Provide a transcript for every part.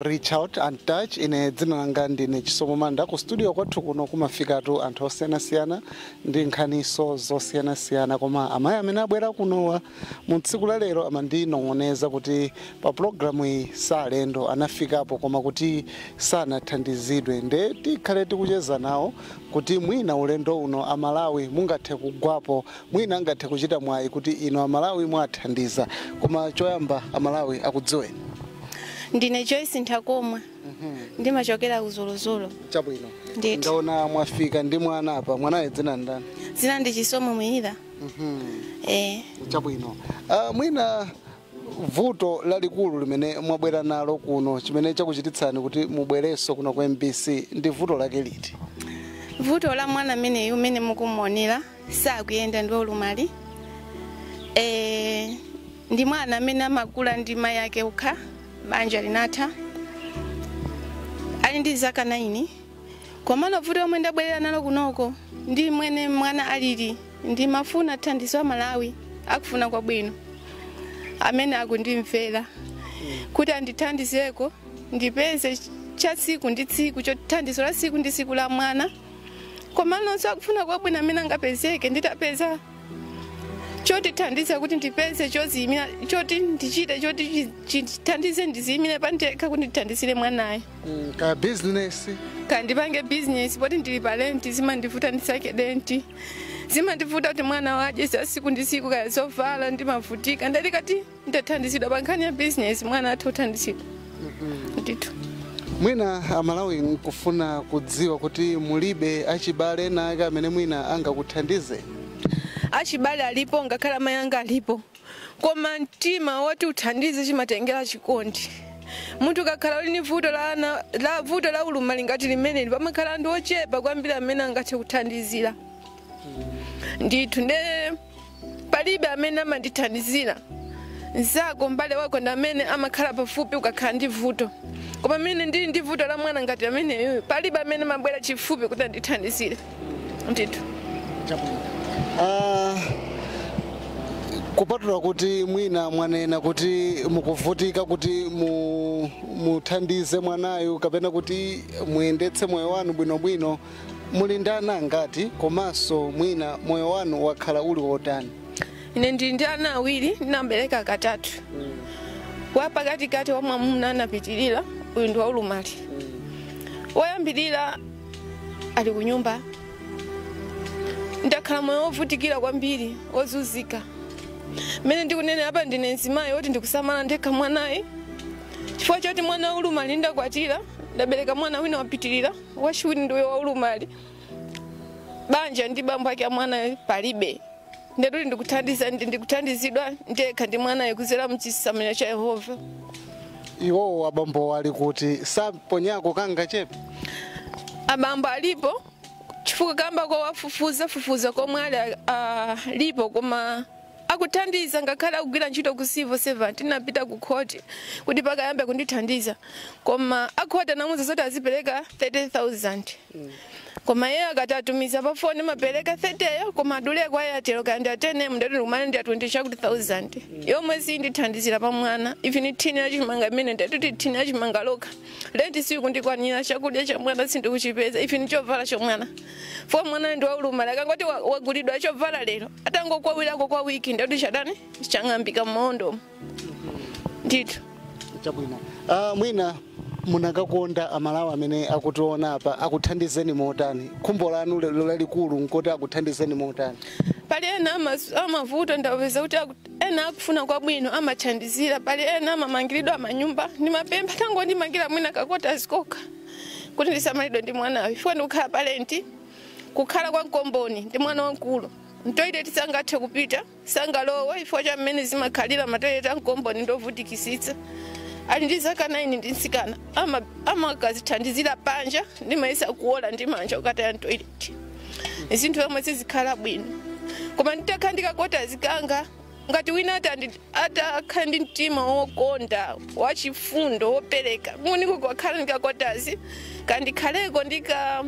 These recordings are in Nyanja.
Reach Out and Touch. Ine dzina langa ndine Chisomo Manda. Ku studio kwathu kuno kumafikatu anthu osiyanasiyana ndi nkhaniso zosiyanasiyana, koma amayi amene abwera kunowa mu tsiku la lero amandinong'oneza kuti pa pulogalamu iyi salendo, anafikapo koma kuti sanathandizidwe. Nde tikhale tikucheza nawo kuti mwina ulendo uno Amalawi mungathe kugwapo, mwina angathe kuchita mwayi kuti ino Amalawi mwathandiza. Koma choyamba, Amalawi akudziweni. Ndine Joyce Ntakomwa, ndimachokera ku Zolozolo. Chabwino. Ndithu. Ndaona mwafika ndi mwana apa. Mwanayo dzina ndani? Dzina ndi Chisomo Mwira. Chabwino. Mwina vuto lalikulu limene mwabwera nalo kuno, chimene chakuchititsani kuti mubwerenso kuno ku MBC, ndi vuto lake liti? Vuto la mwana ameneyu umene mukumuonera sakuyenda, ndi olumali. Ndi mwana amene amakula ndi mayi ake okha, banja linatha ali ndi zaka 9. Komano vuto omwe ndabwerera nalo kunoko ndi mwene mwana alili, ndimafuna thandizo Amalawi akufuna kwabwino amene akundimvera kuti andithandizeko ndipeze cha tsiku ndi tsiku, chothandizo la tsiku ndi tsiku la mwana. Komanonso akufuna kwabwino amene angapezeke, nditapeza chotithandiza kuti ndipeze choziyimira, choti ndichite, choti chithandize ndiziyimire pandekha kuti ndithandizire mwanayo. Ka business? Kandipange business, poti ndili pa rent, zimandivuta ndisake rent, zimandivuta kuti mwana wadye za siku ndi siku, kaya zovala, ndimavutika. Ndalikati ndathandizidwa pa nkhani ya business, mwana athu uthandizidwa ndithu. Mwina Amalawi nkufuna kudziwa kuti mulibe achibale ena ake amene mwina angakuthandizeni? Achibale alipo, ngakhale amayi anga alipo, koma mtima woti uthandize chimatengera chikondi. Munthu ukakhala uli ni vuto la ana, la vuto la ulumali ngati limeneli, pamakhala anthu ochepa kwambiri amene angathe kuthandizira ndithu. Nde palibe amene amandithandizira. Nzako, mbale wako ndi amene amakhala pafupi ukakhala ndi vuto, koma amene ndili ndi vuto la mwana ngati ameneyo, palibe amene amabwera chifupi kuti andithandizire ndithu. Kupatula kuti mwina mwanena kuti mukuvutika kuti muthandize mwanayu kapena kuti muyendetse moyo wanu bwinobwino, muli ndi ana angati, komanso mwina moyo wanu wakhala uli wotani? Ine ndili ndi ana awiri, ndinabereka katatu. Wapakatikati wa mwamuna anapitirira, uyu ndi waulumali. Woyambirira ali kunyumba. Ndakhala moyo wovutikira kwambiri, wozunzika. Mmene ndikunena apa, ndine mzimayi woti ndikusamala ndekha mwanayi, chifukwa choti mwana waulumali ndakwatira, ndabereka mwana wina wapitirira, wachiwiri ndiwe waulumali. Banja ndi bambo ake a mwanayo palibe, ndetuli ndikuthandiza, ndikuthandizidwa ndekha ndi mwanayo kuzera mchisamaliro cha Yehova. Iwowo abambo ali kuti? Saponyako kangachepe? Abambo alipo, chifukwa kamba kowafufuza fufuza komwe ali, alipo, koma akuthandiza ngakhale akugwira ntchito ku civil servant. Tinapita ku court kuti pakayambe kundithandiza, koma akhoti anamuza zoti azipereka 30,000, koma iye akati atumiza pa foni mapereka 30yo, koma aduleko Airtel kandi atene ndati lumane ndi 20 chakuti 1000 yomwe sindithandizira pa mwana, even thini yachimanga imene ndatuti thini yachimanga lokha. Rent sikundikwanira, chakudya cha mwana sindikuchipeza, even chovala chomwana fo mwana ndi waulumali. Akangoti wagulidwa chovala lero, atangokwawirako kwa wiki, ndatuti chatani, chang'ambika m'maondo ndithu. Chabwino. Mwina munakakonda Amalawi amene akutiona apa akuthandizeni motani? Khumbo lanu lero lalikulu nkoti akuthandizeni motani? Pali ena amavuto ndapeza kuti ena akufuna kwabwino amathandizira, pali ena amamangiridwa amanyumba. Ndimapempha tangondimangira mwina ka quarters kokha kuti ndisamalidwe ndi mwanayo, chifukwa ndikukhala pa rent, kukhala kwa mkomboni ndi mwana wamkulu. M'toilet sangathe kupita, sangalowe chifukwa cha mmene zimakhalira matoilet amkomboni ndovutikisitsa. Ali ndi zaka 9, ndi mtsikana, amakazithandizira panja, ndimayesa kuola ndi manja ukataya mtoilet, zinthu zomwe sizikhala bwino. Koma nditakhala ndi ka quarters kanga, ngati wina atakhala ndi mtima wokonda, wachifundo, wopereka, muniko kwakhala ndi ka quarters kandikhaleko ndi ka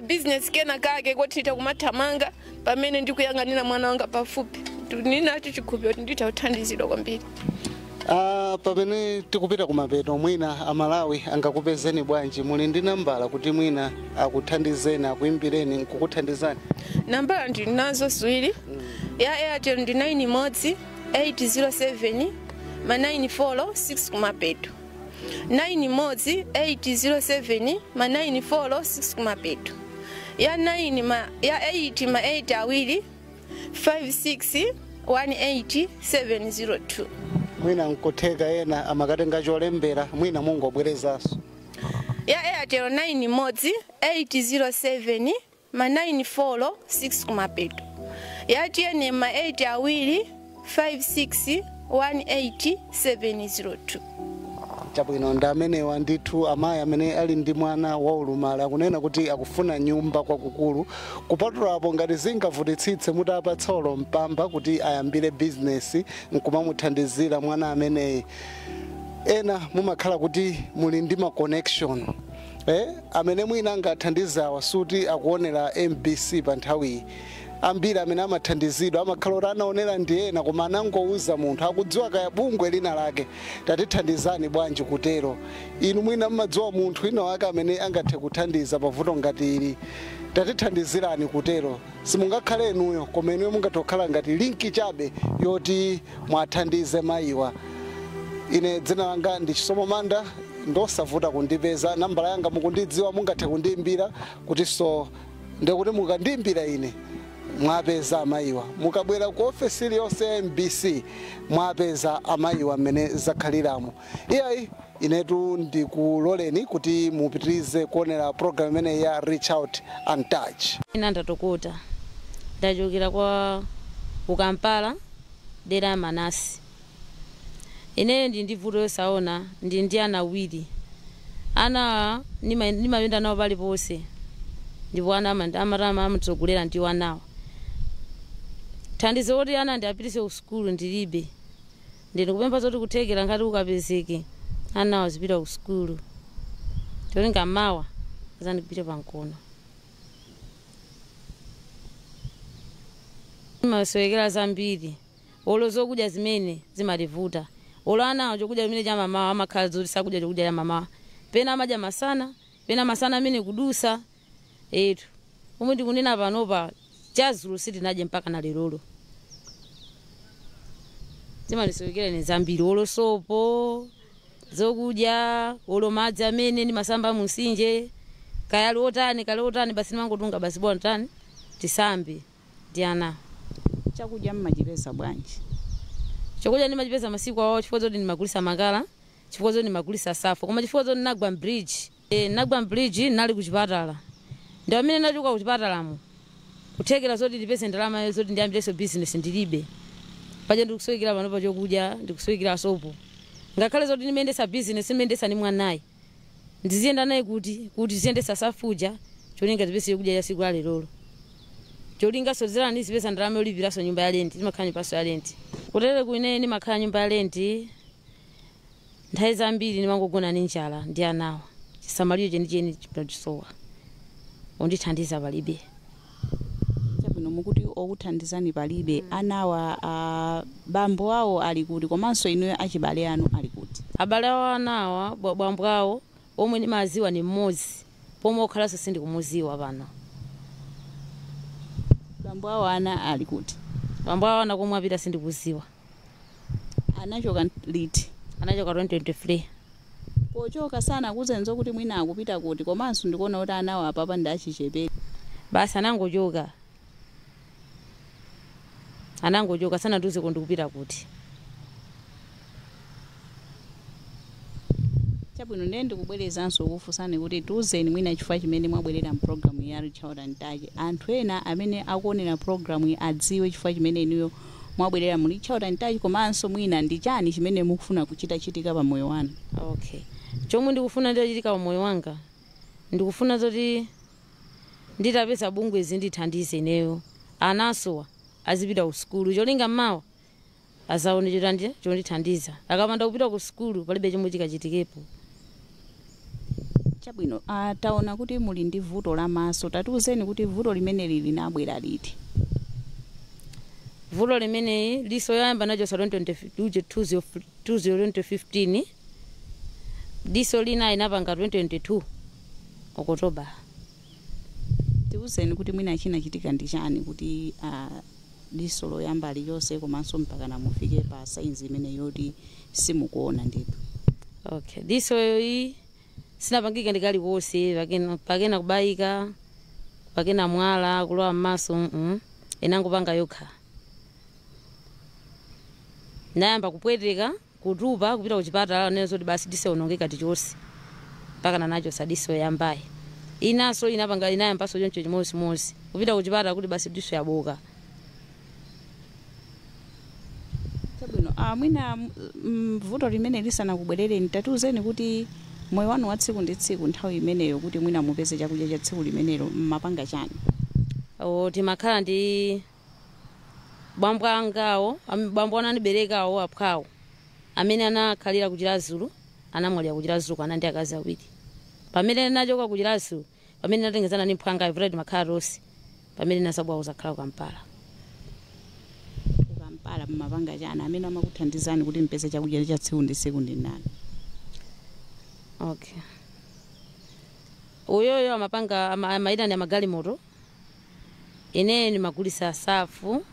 business kena kake koti nditha kumathamanga pamene ndikuyang'anira mwana wanga pafupi, ndinacho chikhulupiriro kuti nditha kuthandizidwa kwambiri. Pamene tikupita kumapeto, mwina Amalawi angakupezeni bwanji? Muli ndi nambala kuti mwina akuthandizeni, akuimbireni nkukuthandizani? Nambala ndinazo ziwiri. Ya Airtel ndi 9 imodzi 807 ma 94 6 kumapeto. 9 imodzi 807 ma 94 6 kumapeto. Ya 9 ma ya 8 ma 8 awiri 56 18 702. Mwina nkutheka ena amakatenga cholembera, mwina mungobwerezanso. Ya Airtel 9 imodzi 807 ma 94 6 kumapeto. Ya TNM ma 8 awiri 56 18 702. Chabwino, ndi amenewa ndithu amayi amene ali ndi mwana waulumala, akunena kuti akufuna nyumba kwakukulu. Kupatulapo, ngati zingavutitsitse mutapatsa olo mpamba kuti ayambire bizinesi nkumamuthandizira mwana ameneyi. Ena mumakhala kuti muli ndi ma connection amene mwina angathandizawa, suti akuonera MBC pa nthawiyi. Ambiri amene amathandizidwa amakhala kuti anaonera ndi ena, koma anangouza munthu akudziwa kaya bungwe lina lake, tatithandizani bwanji kutero. Inu mwina mmadziwa munthu wina wake amene angathe kuthandiza pavuto ngati ili, tatithandizirani kutero. Simungakhale inuyo, koma inuyo mungathe kukhala ngati link chabe yoti mwathandize mayiwa. Ine dzina langa ndi Chisomo Manda, ndosavuta kundipeza. Nambala yanga mukundidziwa, mungathe kundiimbira kutinso ndikuti mukandiimbira ine mwapeza amayiwa. Mukabwera ku ofesi iliyonse ya MBC mwapeza amayiwa mmene zakhaliramo. Iyayi, inetu ndikuloleni kuti mupitirize kuonera program imene ya Reach Out and Touch. Ina ndatokota, ndachokera kwa ukampala dera ya Manasi. Ineyo ndi ndi vuto yosaona, ndi ana awiri. Ana nimayenda nawo paliponse, ndipo ana amatama amatsogolera ndiwo anawa. Thandizo kuti ana ndiapitise ku sukulu ndilibe. Ndikupempha zoti kuthekera ngati ukapezeke, anawo azipita ku sukulu, cholinga mawa azandigwire pamkono. Masowekera zambiri, olo zokudya zimene zimativuta. Olo anawo chokudya chimene cha mamawa amakhala zoti sakudya chokudya cha mamawa, pena amadya masana, pena masana amene kudusa etu. Pomwe ndikunena panopa, chadzulo sitinadye mpaka na lerolo. Zimatisowekera ni zambiri, olo sopo, zokudya, olo madzi amene ndimasamba mumtsinje, kaya ali otani, kali otani, basi ndimangotunga basi, bwana tani tisambe ndi ana. Chakudya mmachipeza bwanji? Chakudya ndimachipeza masiku awo chifukwa zoti ndimagulisa makala, chifukwa zoti ndimagulisa safo, koma chifukwa zoti nagwa mbridge. Nagwa mbridge, nali kuchipatala, ndi amene nachoka kuchipatalamo kuthekera zoti ndipeze ndalama zoti ndiyambireso business ndilibe. Paja ndikusowekera panopa chokudya, ndikusowekera sopo. Ngakhale zoti ndimendesa business, ndimendesa ni mwanayi, ndiziyenda naye kuti ziyendesa safuja, cholinga zipese chokudya cha siku la lerolo, cholinga sozera ndizipeza ndalama yolipiraso nyumba ya lenti. Ndimakhala nyumbaso ya lenti kutere kuine, ndimakhala nyumba ya lenti. Nthawi zambiri ndimangogona ndi njala ndi anawa. Chisamaliro chenicheni chisowa, ondithandiza palibe. Chabwino, mukuti okuthandizani palibe. Anawa bambo awo ali kuti, komanso inuyo achibale anu ali kuti? Abale awo anawa, bambo awo omwe ndimaziwa ni mmodzi, pomwe okhalanso sindikumuziwa pano. Bambo awo ana ali kuti? Bambo awo ana komwe apita sindikuziwa. Anachoka liti? Anachoka 2023. Pochoka sana kuzenzo kuti mwina akupita kuti? Komanso ndikuona kuti anawo apapa ndi achichepere. Basi anangochoka, anangochoka sanatiuze kundikupita kuti. Chabwino, ndiye ndikubwerezanso kufunsani kuti tiuzeni mwina chifukwa chimene mwabwerera mpulogalamu ya Reach Out and Touch. Anthu ena amene akuonera pulogalamu iyi adziwe chifukwa chimene inuyo mwabwerera mu Reach Out and Touch, komanso mwina ndi chani chimene mukufuna kuchita chitika pa moyo wanu. Okay, chomwe ndikufuna ndichitika pa moyo wanga, ndikufuna zoti nditapeza bungwe zindithandize ineyo, anasowa azipita ku sukulu, cholinga mmawa azaone chotandi chondithandiza. Akapanda kupita ku sukulu palibe chomwe chikachitikepo. Chabwino, taona kuti muli ndi vuto la maso. Tatiuzeni kuti vuto limeneli linabwera liti? Vuto limene liso yoyamba nachosa 2015, diso lina inapanga 2022 October. Tiuzeni kuti mwina chinachitika ndi chani kuti diso loyamba liyonse komanso mpaka namufike pa sainzi imene yoti simukuona ndithu. Okay, diso iyi sinapangike ndikaliwonse, pakena kubayika, pakena mwala kulowa m'maso, inangopanga yokha. Nayamba kupweteka, kutupa, kupita kuchipatala nene zoti basi diso onongeka tichonse, mpaka nanacho sadiso yambayi. Inaso inapanga inayambaso choncho chimodzimodzi, kupita kuchipatala kuti basi diso yaboka. Chabwino, mwina vuto limene lisanakubwerereni, tatiuzeni kuti moyo wanu wa tsiku ndi tsiku nthawi imeneyo kuti mwina mupeze chakudya cha tsiku limenelo mmapanga chani? Timakhala ndi bambo angawo, bambo anandiberekawo aphwawo amene anakhalira kuchira Zulu, anamwalira kuchira Zulu ana ndi akazi awiri. Pamene nachoka kuchira Zulu, pamene natengezana ndi mphwanga Fred makhala tonse, pamene nasabwa kuzakhala kukampala. Kukampala mmapanga chani? Amene amakuthandizani kuti mpeze chakudya cha tsiku ndi tsiku ndi nani? Okay, uyoyo amapanga amaitani amagalimoto, ineyo nimagulisa safu,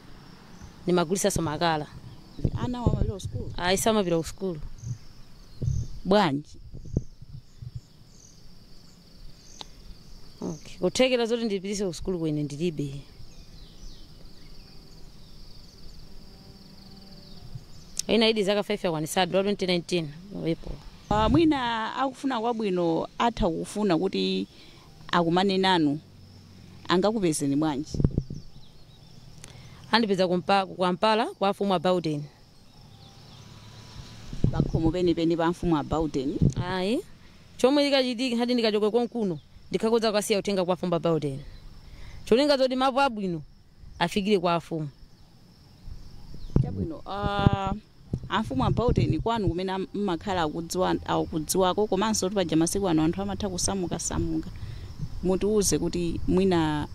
nimagulisaso makala. Ana wamapita ku sukulu? Ayi, samapita ku sukulu. Bwanji? Okay, kuthekera zoti ndipitise ku sukulu kwene ndilibe. Ina idi zaka 5 yakwanisadi wa 2019 wepo. Mwina akufuna kwabwino atha kufuna kuti akumane nanu, angakupezeni bwanji? Andipeza kukampala kwa mfumu a Bowden. Pakhomo penipeni pa mfumu a Bowden? Ayi, chomwe chikachitika hadi ndikachoke konkuno ndikhakodza kukasiya uthenga kwa mfumu a Bowden, cholinga zoti mapu abwino afikire kwa afumu. Chabwino, amfumu a Bowden kwanu kumene mmakhala akudziwako, komanso paja masiku ano anthu amatha kusamukasamuka, mutiuze kuti mwina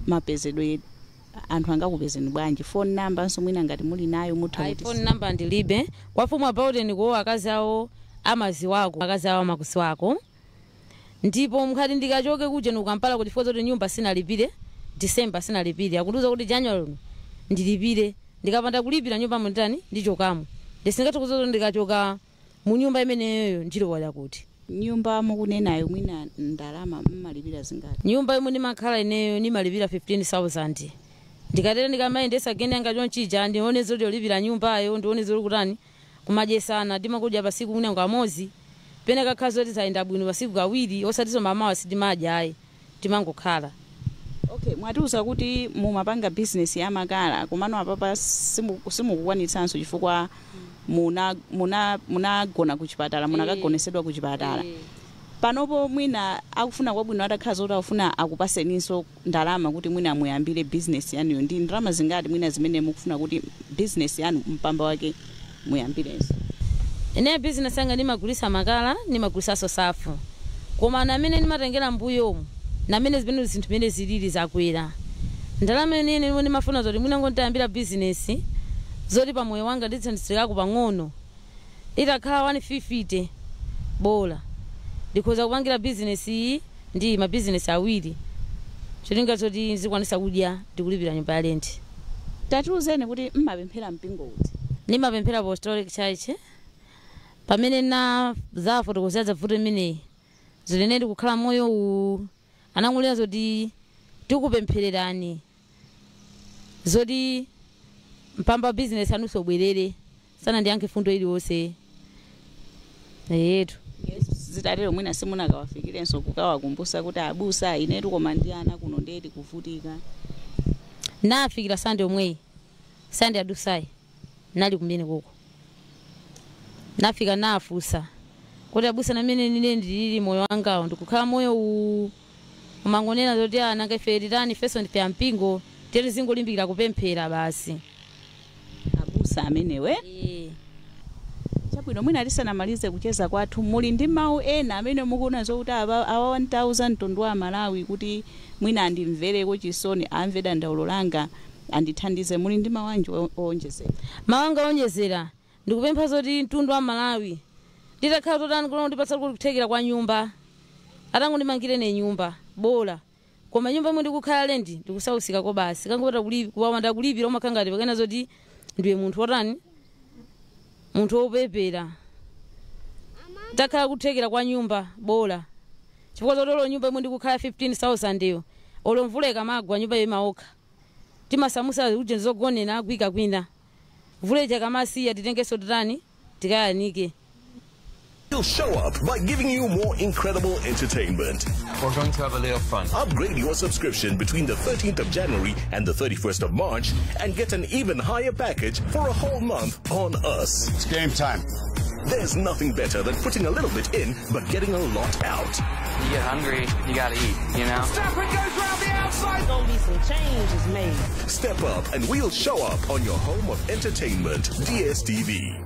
mapezedwe anthu angakupezeni bwanji, phone number nso mwina ngati muli nayo mutha Ayi, kuti. Phone number ndilibe. Kwa mfumu a Bowden kuwo akazi awo amaziwako, akazi awo amakuziwako. Ndipo mkhati ndikachoke kuja nikukampala kuti chifukwa zoti nyumba sinalipire December, sinalipire, akundiuza kuti January uno ndilipire, ndikapanda kulipira nyumba mundani ndichokamo. Ndisingathe kuza kuti ndikachoka mu nyumba imeneyoyo ndilowera kuti. Nyumba mukunenayo mwina ndalama mmalipira zingati? Nyumba imwe ndimakhala ineyo nimalipira 15,000. Ndikatero ndikamayendesa geni yanga chonchija, ndione zoti yolipira nyumbayo, ndione zoti kutani kumadyesana, timakudya pasiku munengo amodzi, pene kakhala zoti zayenda bwino pasiku kawiri, osatiso mamawa sitimadya ayi, timangokhala. Okay, mwatiuza kuti mumapanga business ya makala, komano apapa simukukwanitsanso chifukwa munagona kuchipatala, munakagonesedwa kuchipatala. Panopo mwina akufuna kwabwino atakhala zoti akufuna akupaseninso ndalama kuti mwina muyambire business yanuyo, ndi ndalama zingati mwina zimene mukufuna kuti business yanu mpamba wake muyambirenso? Ine business yanga ndimagulisa makala, ndimagulisanso safu, koma namene ndimatengera mbuyomu namene zimene zinthu zimene zilili zakwera, ndalama imene ine ndimafuna zoti mwina ngondiyambira business zoti pamoyo wanga ndithandizirako pang'ono, itakhala 150 bola ndikhoza kupangira business iyi ndi mabizinesi awiri, cholinga zoti ndizikwanisa kudya ndikulipira nyumba ya rent. Tatiuzeni kuti mmapemphera mpingo uti? Ndimapemphera Apostolic Church. Pamene na zafotokozera zavuto imeneyi zoti ine ndikukhala moyo uwu, anangolera zoti tikupemphererani zoti mpamba business anunso ubwerere, sanandiyankhe fundo iliyonse yetu. Zitatero mwina simunakawafikirenso kukawakumbusa kuti abusa, inetu koma ndi ana kuno ndeti kuvutika? Nafikira Sande omweyi, Sande adusayi nali kumene koko, nafika nafusa kuti abusa, namene nine ndilili moyo wangawo ndikukhala moyo uwu, umangonena zoti ana ife titani, ifenso ndife ampingo, tiyeni zingolimbikira kupemphera basi. Abusa amenewe? Eh. Chabwino, mwina tisanamalize kucheza kwathu, muli ndi mawu ena amene mukuona zokuti awa 1000 mtundu wa Malawi kuti mwina andimvereko chisoni, amve dandaulo langa, Andithandize, muli ndi mawanji owonjezera? Mawanga owonjezera, ndikupempha zoti mtundu wa Malawi nditakhala totani kuno ndipatsa kuthekera kwa nyumba, atangondimangire ne nyumba bola. Koma nyumba imwe ndikukhala lendi ndikusausika ko basi, kangopata kuwawanda kulipira umakhala ngati pakena zoti ndiwe munthu wotani, munthu wopepera. Takhala kuthekera kwa nyumba bola, chifukwa zoti olo nyumba imwe ndikukhala 15,000 iyo, olo mvula ikamagwa nyumba imaokha, timasamusa uje zogonera agwika kwina, mvula ija ikamasiya titengenso titani tikayanike. We'll show up by giving you more incredible entertainment. We're going to have a little fun. Upgrade your subscription between the 13th of January and the 31st of March and get an even higher package for a whole month on us. It's game time. There's nothing better than putting a little bit in but getting a lot out. You get hungry, you gotta eat, you know? Verstappen goes round the outside. There's gonna be some changes made. Step up and we'll show up on your home of entertainment, DSTV.